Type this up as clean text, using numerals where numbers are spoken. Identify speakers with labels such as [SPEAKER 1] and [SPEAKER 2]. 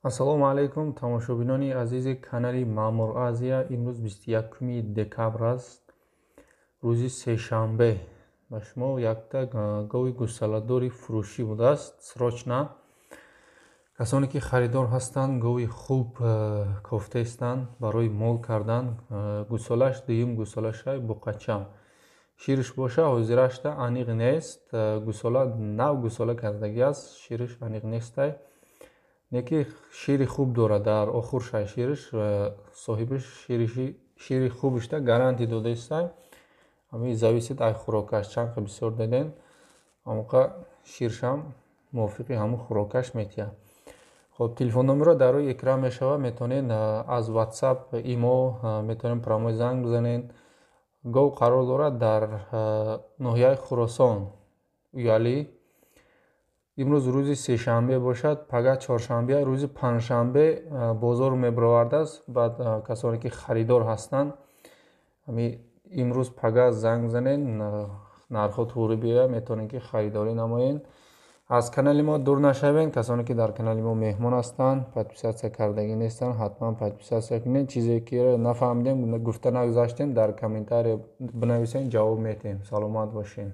[SPEAKER 1] Ассалому алайкум, тамошобинони азизи канали Маъмур Азия. Имрӯз 21 декабр аст, рӯзи сешанбе. Ба шумо якта гови гӯсаладори фурӯшӣ будааст. Срочно касоне ки харидор ҳастанд, гови хуб кофтаистанд барои мол кардан. Гӯсолаш дуюм гӯсолашай, буқача. Шириш боша, ҳозирашта аниқ нест. Гӯсола нав гӯсола кардагӣ аст, шириш аниқ нестай, неки шири хуб дорад. Дар охуршай шириш, соҳибиш шири хубишта гарантия додаистай. Ҳами зависит ай хӯрокаш, чанд қа бисёр деден, ҳамоқа ширшам мувофиқи ҳамун хӯрокаш метиҳад. Хоб, телефон номеро дар рӯи экран мешавад, метавонед аз WhatsApp, имо, метавонед прямой занг бизанед. Гов қарор дорад дар ноҳияи Хуросон, Уялӣ. Имрӯз рӯзи сешанбе бошад, пага чоршанбе, рӯзи панҷшанбе бозор мебаровардааст. Баъд касоне ки харидор ҳастанд, ҳами имрӯз пага занг бизанед, нархҳо туғри биёяд, метавонед ки харидорӣ намоед. Аз канали мо дур нашавед. Касоне ки дар канали мо меҳмон ҳастанд, подписаться кардагӣ нестанд, ҳатман подписаться кунед. Чизе ки нафаҳмидем, гуфта нагузаштем, дар комментария бинависед, ҷавоб метиҳем. Саломат бошед.